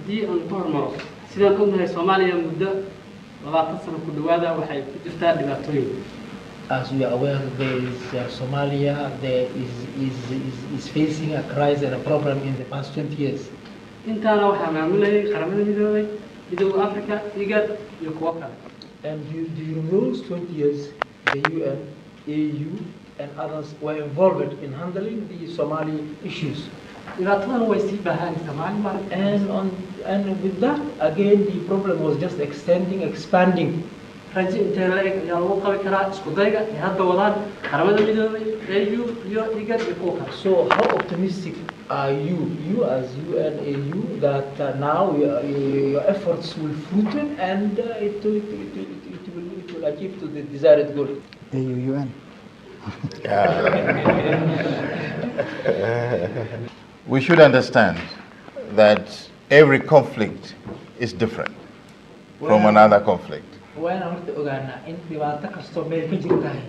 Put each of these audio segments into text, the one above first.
Haddii aan ku hormaro, sidaan ognahay, Soomaaliya muddo 20 sano ku dhawaada waxay ku jirtaa dhibaatooyin. As we are aware, there is Somalia there is facing a crisis and a problem in the past 20 years. Intaana waxaa maamulayay Qaramada Midoobay, Midowga Africa, IGAD iyo kuwo kale. And during those 20 years, the UN, AU, and others were involved in handling the Somali issues. Dhibaatadan way sii baahanaysaa maalin maalin. And with that, again, the problem was just extending, expanding. Rajo intee la eg ayaa lagu qabi karaa isku dayga ay hadda wadaan Qaramada Midoobay, AU iyo IGAD iyo kuwo kale? So how optimistic are you, you as UN, AU, that now your efforts will fruiten and it will achieve to the desired goal? AUUN. Yeah. We should understand that every conflict is different from another conflict. Waa inaan horta ogaanaa in dhibaato kastoo meel ka jirtahay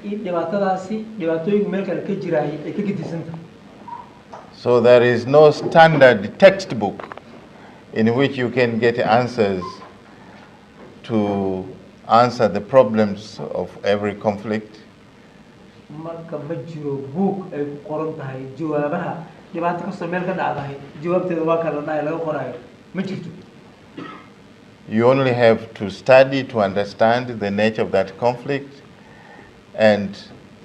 in dhibaatadaasi dhibaatooyinka meel kale ka jiraay ay ka gedisan tahay. So there is no standard textbook in which you can get answers to answer the problems of every conflict. Marka ma jiro buug ay ku qoran tahay jawaabaha dhibaato kastoo meel ka dhacdahay, jawaabteeda waa kala dhahay laga qoraayo, ma jirto. You only have to study to understand the nature of that conflict and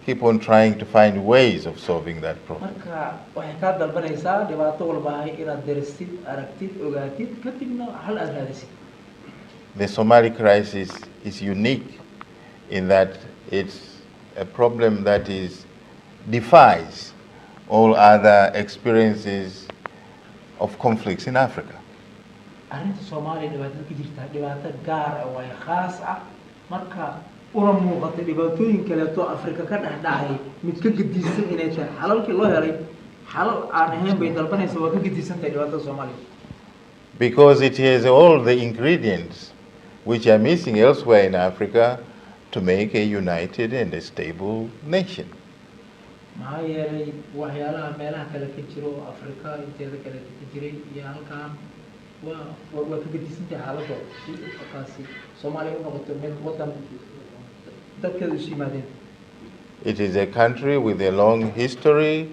keep on trying to find ways of solving that problem. Marka waxay kaa dalbanaysaa dhibaato walbahay inaad darasid, aragtid, ogaatid, kadibna xal aad raadisid. The Somali crisis is unique in that it's a problem that is defies all other experiences of conflicts in Africa. Arrinta Soomaaliya dhibaatada ka jirta dhibaato gaar ah waaye, khaas ah, marka una muuqata dhibaatooyin kaleeto Afrika ka dhex dhacay mid ka gedisan inay tahay. Xalalkii loo helay xalal aan ahayn bay dalbanaysa, waa ka gedisan tahay dhibaatada Soomaaliya. Because it has all the ingredients which are missing elsewhere in Africa to make a united and a stable nation. Maxaa yeelay waxyaalaha meelaha kale ka jiro oo Afrika inteeda kale ka jiray iyo halkan waa ka gedisan tahay xaaladooda si markaasi Soomaaliya u noqoto mid waddan dadkeedu isu yimaadeen. It is a country with a long history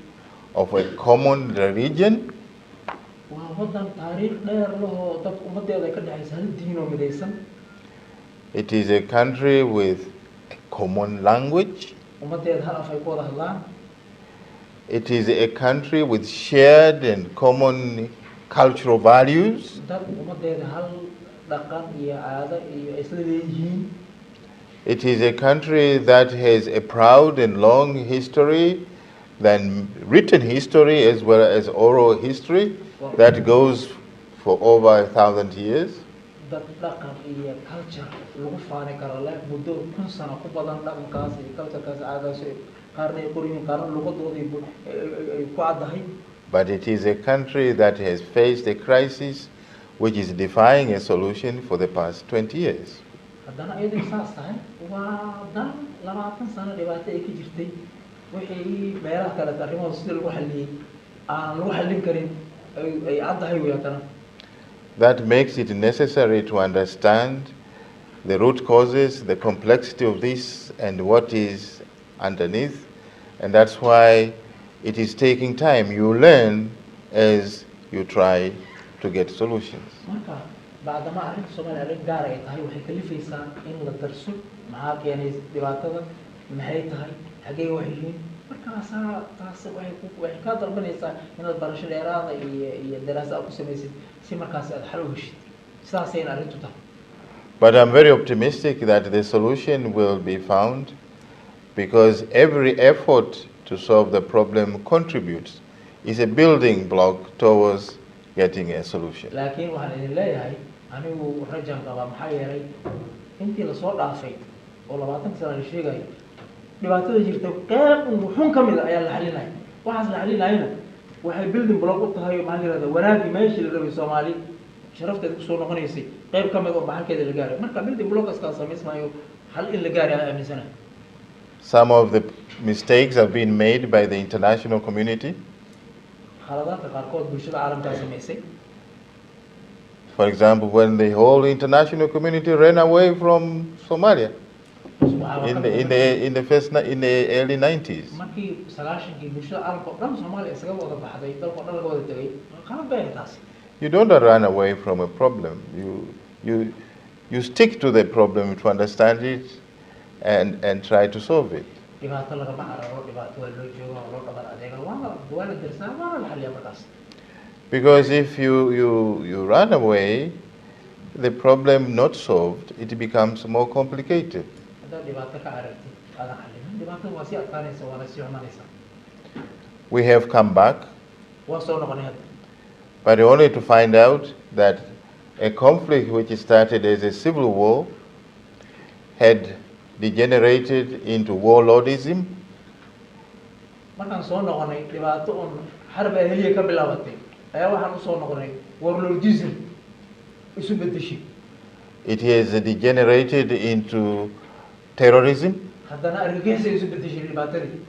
of a common religion, Waa waddan taariikh dheer lahoo dad ummadeeda ay ka dhexaysa hal diin oo midaysan. It is a country with a common language. Ummadeeda hal af ay ku wada hadlaan. It is a country with shared and common cultural values. Dad ummadeeda hal dhaqan iyo caado iyo ay isla leeyihiin. It is a country that has a proud and long history, then written history as well as oral history that goes for over 1,000 years. Dad dhaqan iyo culture lagu faani karo leh, muddo 1000 sano ku badan dhaqankaas iyo culturekaas, caadadaas ay qaarna ay qoryihiin, qaarna luqadooda ay ku caddahay. But it is a country that has faced a crisis which is defying a solution for the past 20 years. Haddana iyadoo saas tahay, waa dal 20 sano dhibaato ay ka jirtay, wixii meelaha kaleeto arrimahooda sida lagu xalliyey aanan lagu xallin karin ay caddahay wey haddana. That makes it necessary to understand the root causes, the complexity of this, and what is underneath. And that's why it is taking time. You learn as you try to get solutions. Marka bacdama arrinta Soomaaliya arrin gaar ay tahay, waxay kalifaysaa in la darso maxaa keenay dhibaatada, maxay tahay, xaggee wax yihiin. Markaasaa taas waxay kaa dalbanaysaa inaad barasho dheeraada iyo daraasa aad ku samaysid si markaas aad xal u heshid. Sidaasayna arrintu tahay. But I'm very optimistic that the solution will be found because every effort to solve the problem contributes, is a building block towards getting a solution. Laakiin waxaan idin leeyahay, anigu rajaan qabaa, maxaa yeelay intii lasoo dhaafay oo 20 sana la sheegayo, dhibaatada jirta qeyb un xun ka mid a ayaa la xalinaya. Waxaas la xalinayana waxay building block u tahay, maxaa la yihahda, wanaagii meeshii la rabay, Soomaali sharafteeda kusoo noqonaysay qeyb ka mid oo baxalkeeda la gaaray. Marka building blockaskaa samaysmaayo, xal in la gaaray aan aaminsanahay. Some of the mistakes have been made by the international community. Khaladaadka qaarkood bulshada caalamkaa samaysay. For example, when the whole international community ran away from Somalia in the early 90s. Markii 90-kii bulshada caalamka oo dhan Soomaaliya isaga wada baxday, dalka oo dhan laga wada tegay, qalad bay ahayd taasi. You don't run away from a problem. You stick to the problem to understand it and try to solve it. Dhibaato lagama cararo, dhibaato waa loo jooga, waa loo dhabar adeega, waana la dirsaa, waana la xaliyaa markaas. Because if you run away, the problem not solved, it becomes more complicated. Haddaad dhibaato ka carartid aadan xalinin, dhibaatada waa sii adkaanaysa, waana sii xumanaysa. We have come back, waa soo noqonay hadda, but only to find out that a conflict which started as a civil war had degenerated into warlordism, Markaan soo noqonay, dhibaato un xarbi ahliya ka bilaabatay ayaa waxaan usoo noqonay warlordism isu bedeshay. It has degenerated into terrorism. Haddana argagixisay isu bedeshay dhibaatadii.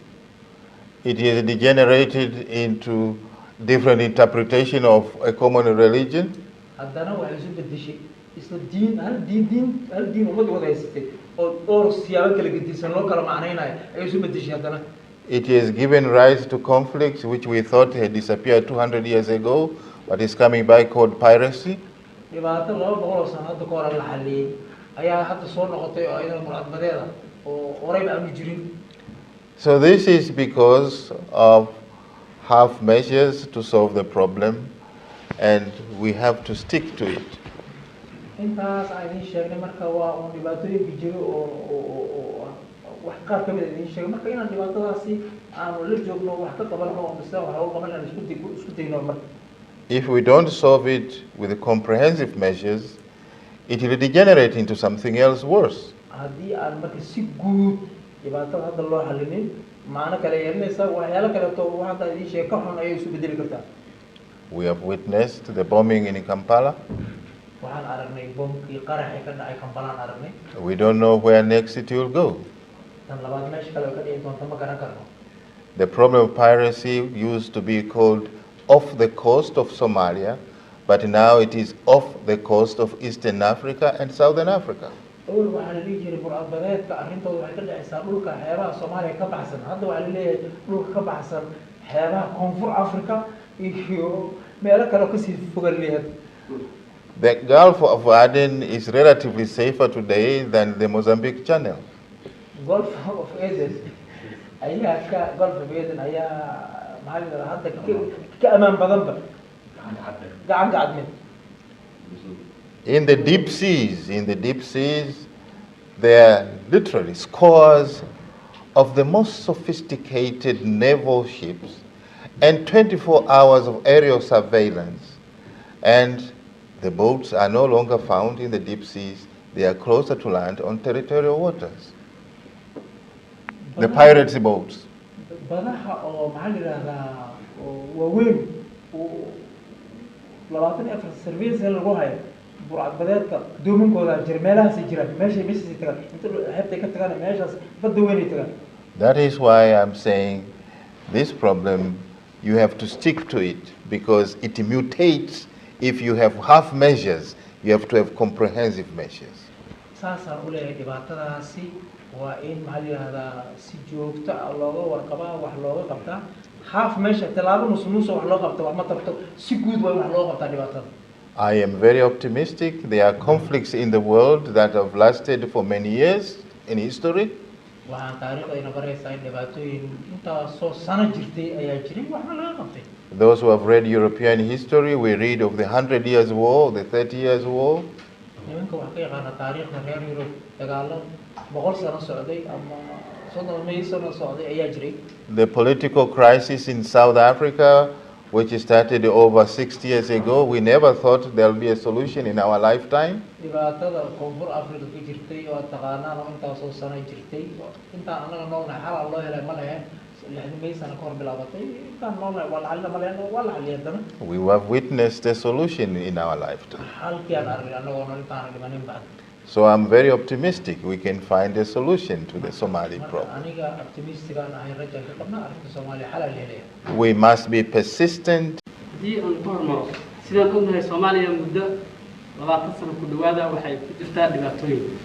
It has degenerated into different interpretation of a common religion. Haddana waxay isu bedeshay isla diin, hal diin, diin hal diin ummad wada haysatay oo dhowr siyaabo kala gedisan loo kala macnaynayo ayay isu bedeshay haddana. It has given rise to conflicts which we thought had disappeared 200 years ago, but is coming back, called piracy. Dhibaato 200 oo sano hadda ka hor la xaliyey ayaa hadda soo noqotay oo iyadana burcadbadeeda oo horeyba aanu jirin. So this is because of half measures to solve the problem, and we have to stick to it. Intaas aan idiin sheegnay marka waa uun dhibaatooyinka jiro oo wax qaar ka mid a idiin sheegay, marka inaan dhibaatadaasi aanu la joogno, wax ka qabanno oo mise wax uga qaban aan isku dayno marka. If we don't solve it with comprehensive measures, it will degenerate into something else worse. Haddii aan marka si guud dhibaatada hadda loo xalinin, macno kale yeelanaysa, waxyaalo kaleeto wax hadda idiin sheeg ka xun ayay isu bedeli kartaa. We have witnessed the bombing in Kampala. Waxaan aragnay boomkii qaraxii ka dhacay Kampalaan aragnay. We don't know where next it will go. Tan labaad meesha kale oo ka dhici doonta ma garan karno. The problem of piracy used to be called off the coast of Somalia, but now it is off the coast of Eastern Africa and Southern Africa. Awal waxaa la dhihi jiray burcadbadeedka arrintooda waxay ka dhacaysaa dhulka xeebaha Soomaaliya ka baxsan, hadda waxaa la leeyahay dhulka ka baxsan xeebaha Koonfur Africa iyo meelo kale oo kasii fogan leeyahay. The Gulf of Aden is relatively safer today than the Mozambique Channel. Gulf of Aden ayaa ka Gulf of Aden ayaa maxaa la yidhahdaa hadda ka amaan badanba gacanka Cadmeed. In the deep seas, in the deep seas, there are literally scores of the most sophisticated naval ships and 24 hours of aerial surveillance. And the boats are no longer found in the deep seas, they are closer to land on territorial waters. The pirates' boats. Badaha oo maxaa la yidhahdaa oo waaweyn oo 24 surveillance lagu hayo, burcadbadeedka doomankooda jira, meelahaasay jiraan, meeshaasay tagaan, inta xeebtay ka tagaan meeshaas badda weynay tagaan. That is why I'm saying this problem, you have to stick to it because it mutates if you have half measures. You have to have comprehensive measures. Saasaan u leeyahay, dhibaatadaasi waa in maxaa la yidhahdaa si joogto ah looga warqabaa, wax looga qabtaa. Half measure, tallaabo nus nusa wax loo qabta wax ma tarto, si guud waa in wax looga qabtaa dhibaatada. I am very optimistic. There are conflicts in the world that have lasted for many years in history. Waxaan taariikhda ina baraysaa in dhibaatooyin intaasoo sano jirtay ayaa jiray, waxna laga qabtay. Those who have read European history, we read of the Hundred Years' War, the 30 Years' War. Nimanka wax ka yaqaana taariikhda reer Yurub, dagaalo 100 sano socday ama 30 sano socday ayaa jiray. The political crisis in South Africa, which started over 60 years ago, we never thought there'll be a solution in our lifetime. Dhibaatada Koonfur Africa ka jirtay oo aad taqaanaan oo intaasoo sano jirtay, intaan annaga noolnahay xalal loo helay ma leheen, 60 sano ka hor bilaabatay, intaan noolnahay waa la xalina ma leheen, waa la xaliyay haddana. We have witnessed a solution in our lifetime. Xalkii aan aragnay annagoo nool intaana dhimanin bacd. So I'm very optimistic we can find a solution to the Somali Marka problem. aniga optimistic aan ahay, rajaan ka qabnaa arrinta Soomaaliya xalal helaya. We must be persistent. Haddii aan ku hormaro, sidaan ognahay, Soomaaliya muddo 20 sano ku dhawaada waxay ku jirtaa dhibaatooyin.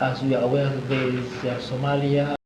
As we are aware, there is Somalia.